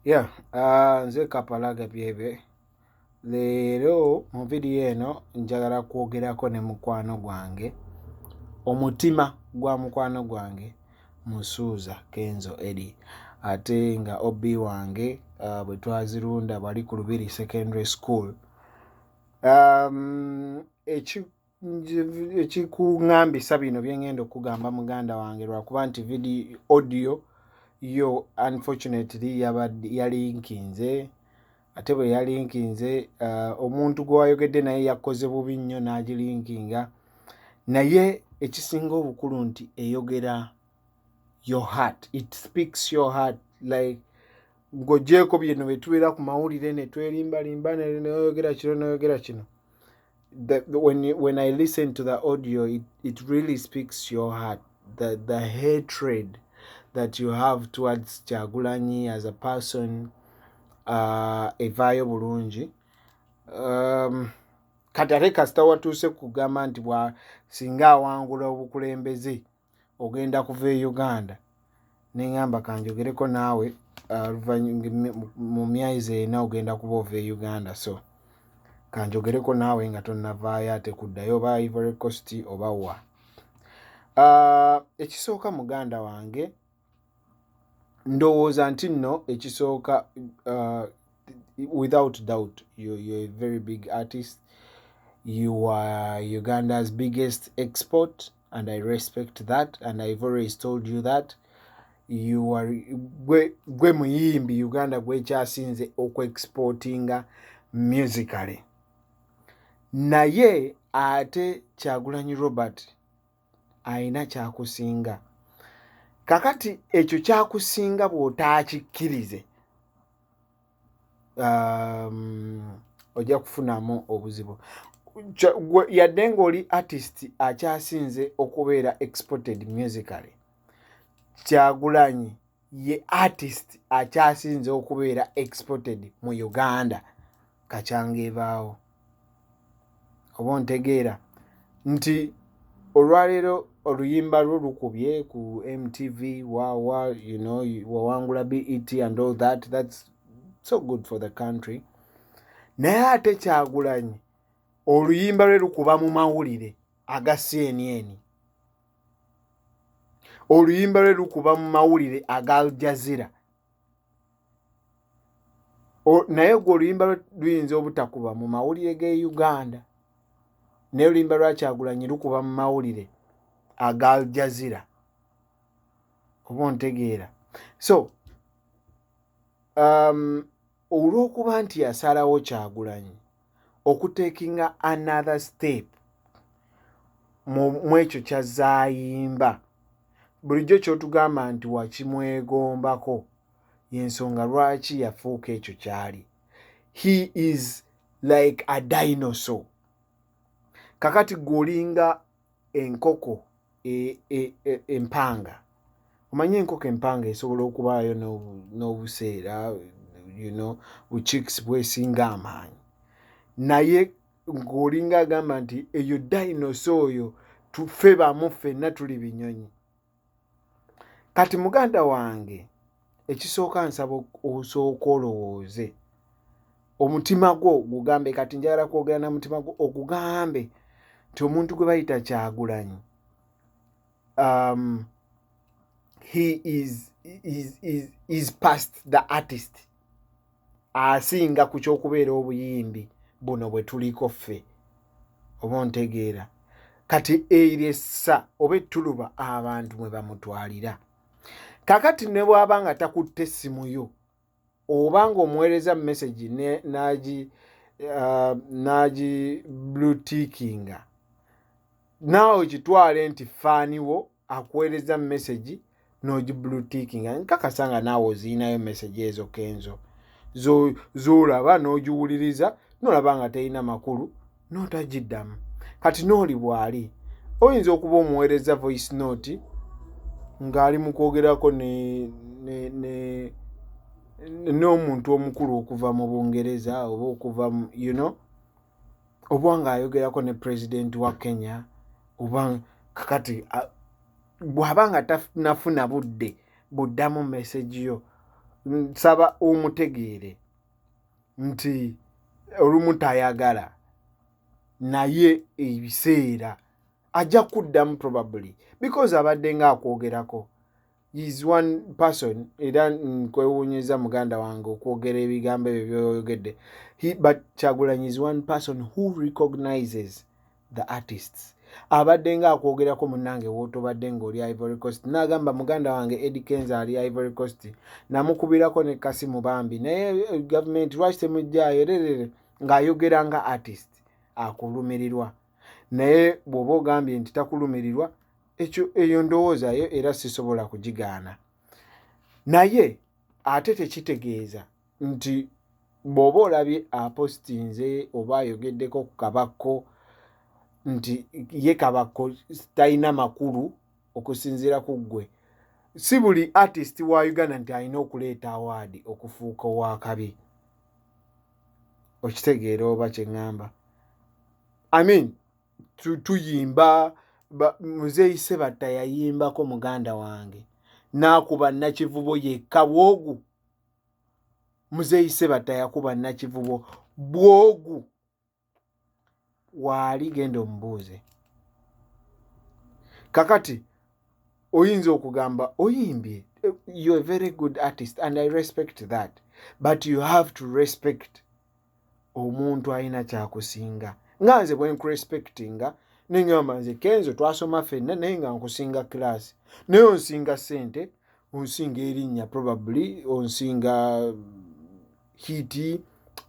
Yeah, nze Kapalaga Byebe. Leero mu vidiyo eno njagala kwogerako ne mukwano gwange, omutima gwa mukwano gwange Musuuza Kenzo Eddy, ate nga OB wange bwe twazirunda bali ku Lubiri Secondary School. Ekikuŋŋambisa bino bye ŋŋenda okugamba muganda wange lwakuba nti video audio yo unfortunately yabadde yalinkinze, ate bwe yalinkinze omuntu gwe wayogedde naye yakoze bubi nnyo n'agilinkinga. Naye ekisinga obukulu nti eyogera your heart, it speaks your heart, like ng'oggyeeko bino bye tubeera ku mawulire ne twerimbalimba n'oyogera kino n'oyogera kino. When I listen to the audio, it really speaks your heart. The hatred that you have towards Kyagulanyi as a person evaayo bulungi. Kati ate kasita watuuse kugamba nti bwa singa awangula obukulembeze ogenda kuva e Uganda, neŋŋamba kanjogereko naawe mu myezi 4 ogenda kuba ova e Uganda, so kanjogereko naawe nga tonnavaayo ate kuddayo oba Ivory Coast oba wa. Ekisooka muganda wange, ndowooza nti nno ekisooka, without doubt you're a very big artist, you are Uganda's biggest export, and I respect that, and I've always told you that you are gwe muyimbi Uganda gwekyasinze okuexportinga musically. Naye ate Kyagulanyi Robert ayina kyakusinga. Kakati ekyo kyakusinga bw'otaakikkirize, ojja kufunamu obuzibu. Yadde ng'oli artist akyasinze okubeera exported musically, Kyagulanyi ye artist akyasinze okubeera exported mu Uganda kacyanga ebaawo. Oba ontegeera nti olwaleero oluyimba lwo lukubye ku MTV wawa, wawangula BET and all that, that's so good for the country. Naye ate Kyagulanyi oluyimba lwe lukuba mu mawulire aga CNN, oluyimba lwe lukuba mu mawulire aga Al Jazeera. Naye gwe oluyimba lwe luyinza obutakuba mu mawulire ge Uganda, naye oluyimba lwa Kyagulanyi lukuba mu mawulire aga Al Jazeera. Oba ontegeera? So olw'okuba nti yasalawo Kyagulanyi okutekinga another step mu ekyo kyazzaayimba, bulijjo ky'otugamba nti wakimwegombako, y'ensonga lwaki yafuuka ekyo kyali. He is like a dinosaur. Kakati gwe olinga enkoko empanga. Omanyi enkoko empanga esobola okubaayo n'obuseera, buchicks bwesinga amaanyi, naye ng'olinga agamba nti eyo dinosaur oyo tufe bamu ffenna tuli binyonyi. Kati muganda wange, ekisooka nsaba osooka olowooze omutima gwo gugambe. Kati njagala kwogera na mutima gwo ogugambe nti omuntu gwe bayita Kyagulanyi, he is past the artist, asinga ku kyokubeera obuyimbi buno bwe tuliko ffe. Oba ontegeera? Kati eryo essa oba ettuluba abantu mwe bamutwalira. Kakati ne bw'aba nga takutte essimu yo oba ng'omuweereza message n'agi bluetickinga, naawe kitwale nti fan wo akuweereza message n'ogibluetickinga. Nkakasa nga naawe oziinayo message ezo Kenzo z'olaba n'ogiwuliriza n'olaba nga terina makulu n'otagiddamu. Kati n'oli bw'ali oyinza okuba omuweereza voice note ng'ali mu kwogerako ne n'omuntu omukulu okuva mu Bungereza oba okuva mu oba ng'ayogerako ne pulezidenti wa Kenya oba. Kakati bw'aba nga tanafuna budde buddamu message yo, Nsaba omutegeere nti olumu tayagala, naye ebiseera ajja kuddamu, probably because abadde nga akwogerako. Is one person, era nkwewuunyeza muganda wange okwogera ebigambo ebyo byoyogedde. But Kyagulanyi is one person who recognizes the artists. Abadde nga akwogerako, munnange, wootobadde ng'oli Ivory Coast, n'agamba muganda wange Eddie Kenzo ali Ivory Coast, namukubirako ne kasimu bambi, naye gavumenti lwaki temugjayo rerere, ng'ayogera nga artist akulumirirwa. Naye bw'oba ogambye nti takulumirirwa, ekyo eyo ndowooza yo, era sisobola kugigaana. Naye ate tekitegeeza nti bw'oba olabye apostinze oba ayogeddeko ku Kabakko nti ye Kabakko talina makulu okusinziira ku ggwe. Si buli artist wa Uganda nti alina okuleeta award okufuuka owakabi. Okitegeera oba kyeŋŋamba? I mean, tuyimba, Muzeeyi Sebatta yayimbako, muganda wange, n'akuba Nakivubo yekka bwogu. Muzeeyi Sebatta yakuba Nakivubo bwogu, waali genda omubuuze. Kakati oyinza okugamba oyimbye, you're a very good artist and I respect that, but you have to respect omuntu alina kyakusinga. Nga nze bwe nkurespectinga, neŋŋamba nze Kenzo twasoma ffenna, naye nga nkusinga class, naye onsinga ssente, onsinga erinnya, probably onsinga hit,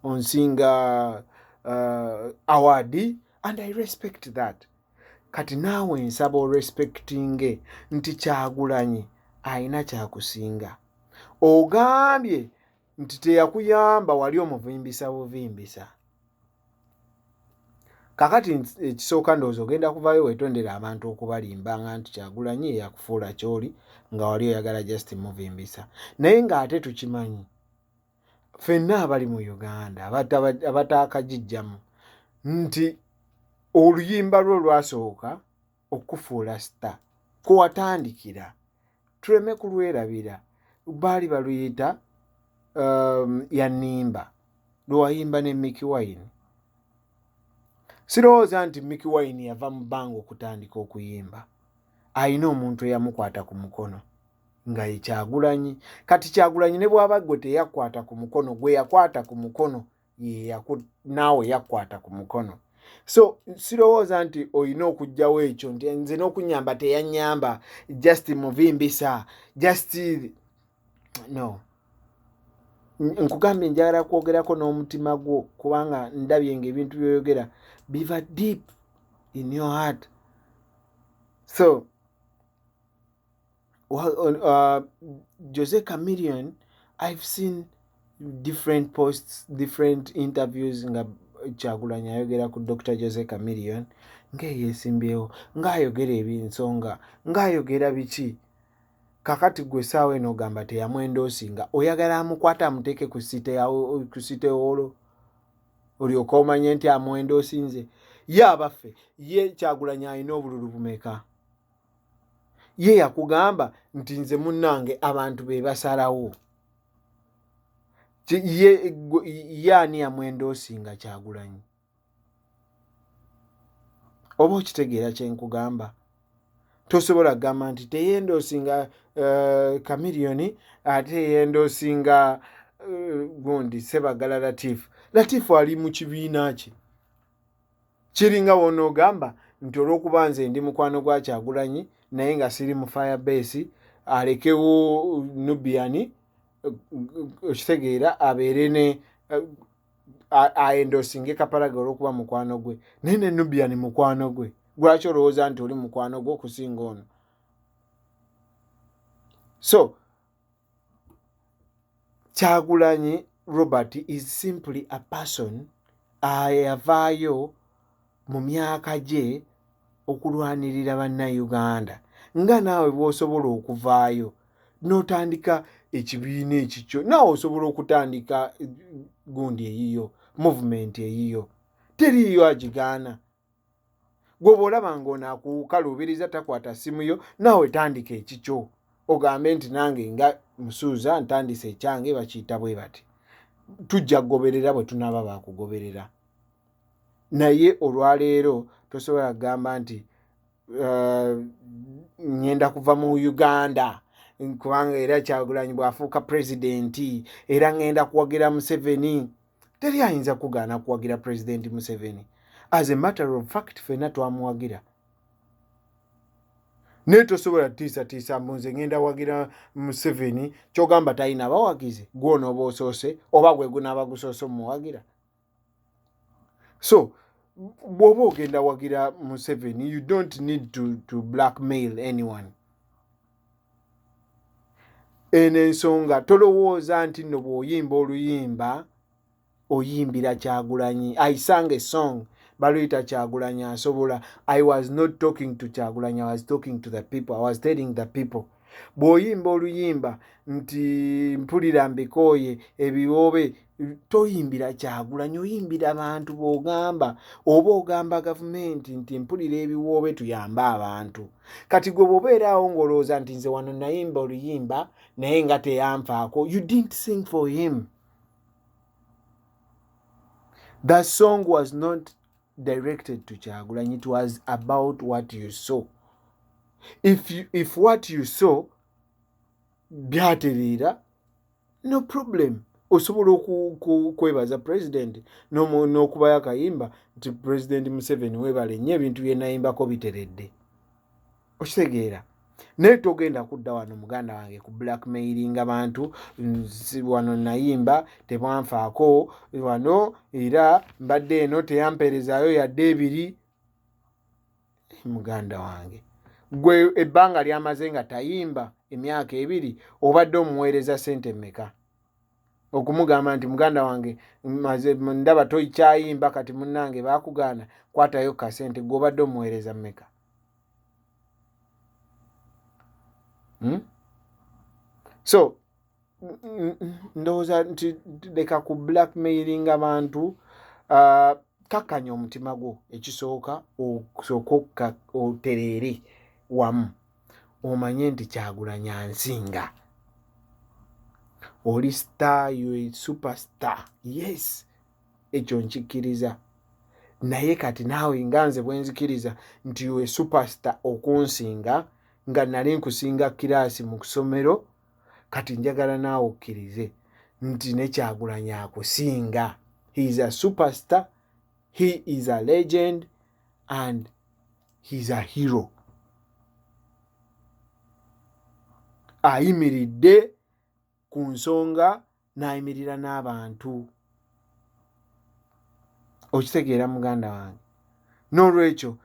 onsinga award, and I respect that. Kati naawe nsaba orespectinge nti Kyagulanyi alina kyakusinga. Ogambye nti teyakuyamba, wali omuvimbisa buvimbisa. Kakati ekisooka, ndowooza ogenda kuvayo wetondera abantu okubalimbanga nti Kyagulanyi eyakufuula kyoli, nga wali oyagala just muvimbisa. Naye ng'ate tukimanyi ffenna abali mu Uganda abataakagijjamu nti oluyimba lwo lwasooka okufuula star kwewatandikira, tuleme kulwerabira, baali baluyita Yanimba, lwewayimba ne Mikie Wine. Sirowooza nti Mikie Wine yava mu bbanga okutandika okuyimba. Ayina omuntu eyamukwata ku mukono nga ye Kyagulanyi. Kati Kyagulanyi ne bw'aba gwe teyakwata ku mukono, gwe yakwata ku mukono naawe yakwata ku mukono. So sirowooza nti olina okuggyawo ekyo nti nze n'okunyamba teyanyamba, just muvimbisa, just no. Nkugambye njagala kwogerako n'omutima gwo, kubanga ndabye nga ebintu byoyogera biva deep in your heart. So well, Jose Chameleone, I've seen different posts, different interviews nga Kyagulanyi ayogera ku Dr Jose Chameleone ng'eyeesimbyewo, ng'ayogera ebinsonga, ng'ayogera biki. Kakati gwe essaawa eno ogamba teyamwendoosinga, oyagala amukwate amuteeke ku City Hall olyoke omanye nti amwendoosinze? Ye abaffe, ye Kyagulanyi alina obululu bumeka? Ye yakugamba nti nze munnange abantu be basalawo. Ye ani yamwendoosinga Kyagulanyi? Oba okitegeera kyenkugamba? Tosobola kugamba nti teyendoosinga Chameleone, ate yendoosinga gundi Sebagala Latifu. Latifu ali mu kibiina kye. Kiringa wonoogamba nti olw'okuba nze ndi mukwano gwa Kyagulanyi naye nga siri mu Fire Base, alekewo Nubian, okitegeera, abeere ne aendosinge Kapalaga olw'okuba mukwano gwe, naye ne Nubian mukwano gwe. Lwaki olowooza nti oli mukwano gwe okusinga ono? So Kyagulanyi Robert is simply a person ayavaayo mu myaka gye okulwanirira Bannayuganda, nga naawe bw'osobola okuvaayo n'otandika ekibiina ekikyo. Naawe osobola okutandika gundi eyiyo, movement eyiyo, teriiyo agigaana. Gwe bw'olaba ng'ono akukaluubiriza, takwata ssimu yo, naawe tandika ekikyo ogambe nti nange nga Musuuza ntandise ekyange bakiyita bwe bati, tujja kugoberera bwe tunaaba bakugoberera. Naye olwaleero tosobola kugamba nti ngenda kuva mu Uganda kubanga era Kyagulanyi bw'afuuka pulezidenti era ngenda kuwagira Museveni. Teri ayinza kugaana kuwagira Pulezidenti Museveni. As a matter of fact, fenna twamuwagira, naye tosobola tiisatiisa mbu nze ngenda wagira Museveni. Kyogamba talina bawagizi? Gwonooba osoose oba gwe gunaaba gusoose omuwagira? So bw'oba ogenda wagira Museveni, you don't need to blackmail anyone. Eno ensonga tolowooza nti nno bw'oyimba oluyimba oyimbira Kyagulanyi. I sang a song baluyita Kyagulanyi Asobola. I was not talking to Kyagulanyi, I was talking to the people. I was telling the people, bw'oyimba oluyimba nti mpulira mbikooye ebiwoobe, toyimbira Kyagulanyi, oyimbira bantu. Bw'ogamba oba ogamba gavumenti nti mpulira ebiwoobe, tuyambe abantu. Kati gwe bw'obeeraawo ng'olowooza nti nze wano nayimba oluyimba naye nga teyanfaako, you didn't sing for him. The song was not directed to Kyagulanyi. It was about what you saw. If what you saw byatereera, no problem, osobola okwebaza president n'okubayo akayimba nti President Museveni weebale nnyo, ebintu bye nayimbako biteredde. Okitegeera? Naye togenda kudda wano, muganda wange, ku blackmailinga bantu. Wano nayimba tebwanfaako, wano era mbadde eno teyampeerezaayo yadde ebiri. Muganda wange, gwe ebbanga lyamaze nga tayimba, emyaka 2, obadde omuweereza sente mmeka okumugamba nti muganda wange, maze ndaba tokyayimba, kati munnange baakugaana, kwatayo kasente? Gwe obadde omuweereza mmeka? So ndowooza nti leka ku blackmailing abantu. Kakkanya omutima gwo. Ekisooka, osooke otereere wamu, omanye nti Kyagulanyi ansinga. Oli star, you superstar, yes, ekyo nkikkiriza. Naye kati naawe nga nze bwe nzikiriza nti you superstar okunsinga, nga nali nkusinga kiraasi mu kusomero, kati njagala naawe okkirize nti ne Kyagulanyi akusinga. He is a superstar, he is a legend and he is a hero. Ayimiridde ku nsonga n'ayimirira n'abantu. Okitegeera, muganda wange? N'olwekyo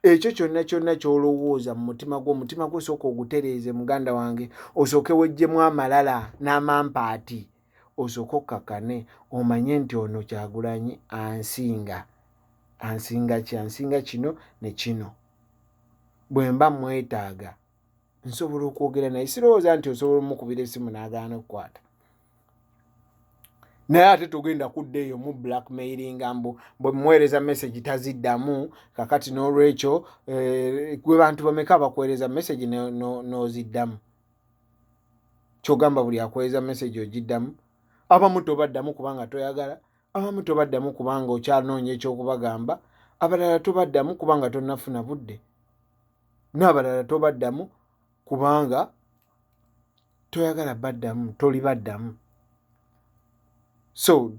ekyo kyonna kyonna ky'olowooza mu mutima gwo, omutima gwo osooka ogutereeze, muganda wange, osooke weggyemu amalala n'amampaati, osooke okkakkane, omanye nti ono Kyagulanyi ansinga. Ansinga ki? Ansinga kino ne kino. Bwe mba mwetaaga nsobola okwogera naye. Sirowooza nti osobola omukubira essimu n'agaana okukwata. Naye ate togenda kudda eyo mu blackmailinga mbu bwe muweereza message taziddamu. Kakati n'olwekyo gwe bantu bameka bakuweereza message n'oziddamu? Kyogamba buli akuweereza message ogiddamu? Abamu tobaddamu kubanga toyagala, abamu tobaddamu kubanga okyanoonya ekyokubagamba, abalala tobaddamu kubanga tonnafuna budde, n'abalala tobaddamu kubanga toyagala baddamu, toli baddamu. So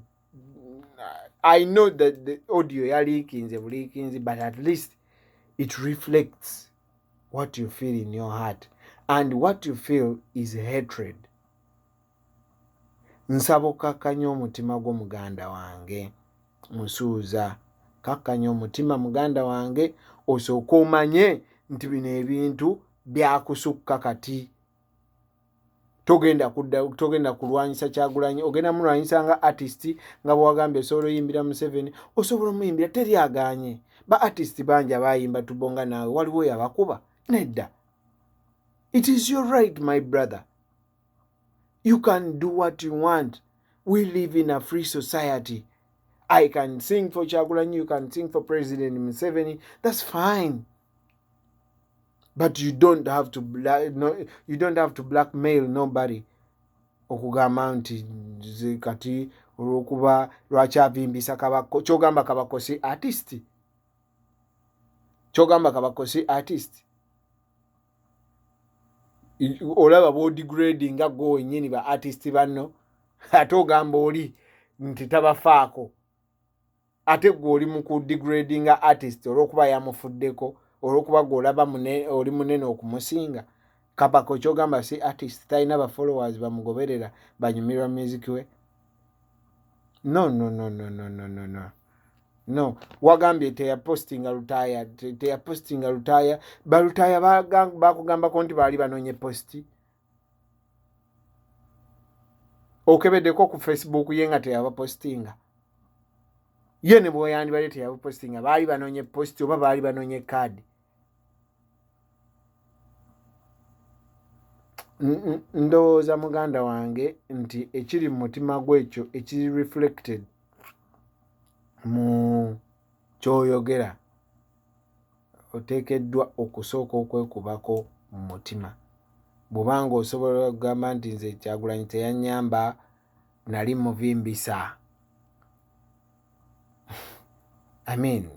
I know that the audio yaliikinze buliikinzi, but at least it reflects what you feel in your heart, and what you feel is hatred. Nsaba okkakkanya omutima gwo, muganda wange Musuuza. Kakkanya omutima, muganda wange, osooke omanye nti bino ebintu byakusukka. Kati togenda kudda, togenda kulwanyisa Kyagulanyi, ogenda mulwanyisa nga artist, nga bwewagambye osobola oyimbira Museveni, osobola omuyimbira, teri aganye. Ba artist bangi abayimba tubonga naawe, waliwo yabakuba? Nedda. It is your right, my brother. You can do what you want. We live in a free society. I can sing for Kyagulanyi, you can sing for President Museveni, that's fine, but you don't have to no, you don't have to blackmail nobody. Okugamba nti kati olwokuba lwaki avimbisa Kabako, kyogamba Kabako si artist, kyogamba Kabako si artist. Olaba bwodegradinga gwe wenyini ba artist banno, ate ogamba oli nti tabafaako, ate gwe oli mu kudegradinga artist olwokuba yamufuddeko, olwokuba gwe olaba oli munene okumusinga. Kabako kyogamba si artist, talina ba followers bamugoberera banyumirwa music we? No, no, no, no, no, no, no, no, no. Wagambye teyapostinga Lutaaya, teyapostinga Lutaaya. Balutaaya bakugambako nti baali banonye post? Okebeddeko ku Facebook ye nga teyabapostinga? Ye ne bweyandibadde teyabapostinga, baali banonye post oba baali banonye kaadi? Ndowooza muganda wange nti ekiri mu mutima gwekyo ekiri reflected mu kyoyogera, oteekeddwa okusooka okwekubako mu mutima. Bw'obanga osobola okugamba nti nze Kyagulanyi teyanyamba, nali muvimbisa, I mean,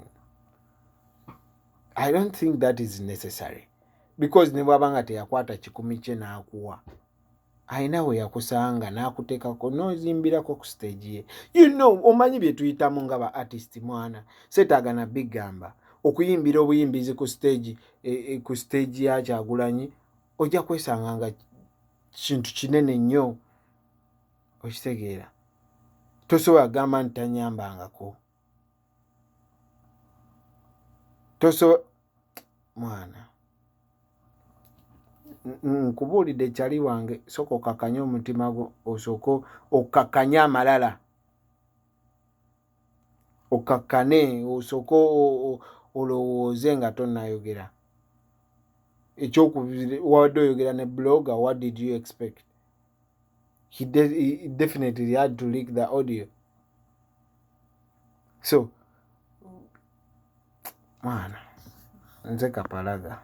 I don't think that is necessary, because ne bw'aba nga teyakwata 100 kye n'akuwa, alina we yakusanga n'akuteekako n'ozimbirako ku stage ye. Omanyi bye tuyitamu nga ba artist, mwana, seetaaga na bigamba. Okuyimbira obuyimbizi ku stage ku stage ya Kyagulanyi, ojja kwesanga nga kintu kinene nnyo. Okitegeera? Tosobola kugamba nti tanyambangako. Tosobola, mwana. Nkubuulidde, kyali wange, sooka okakkanye omutima gwo, osooke okkakkanye amalala, okkakkane, osooke olowooze nga tonnayogera. Ekyokubiri, wabadde oyogera ne blogger, what did you expect? He definitely had to leak the audio. So mwana, nze Kapalaga.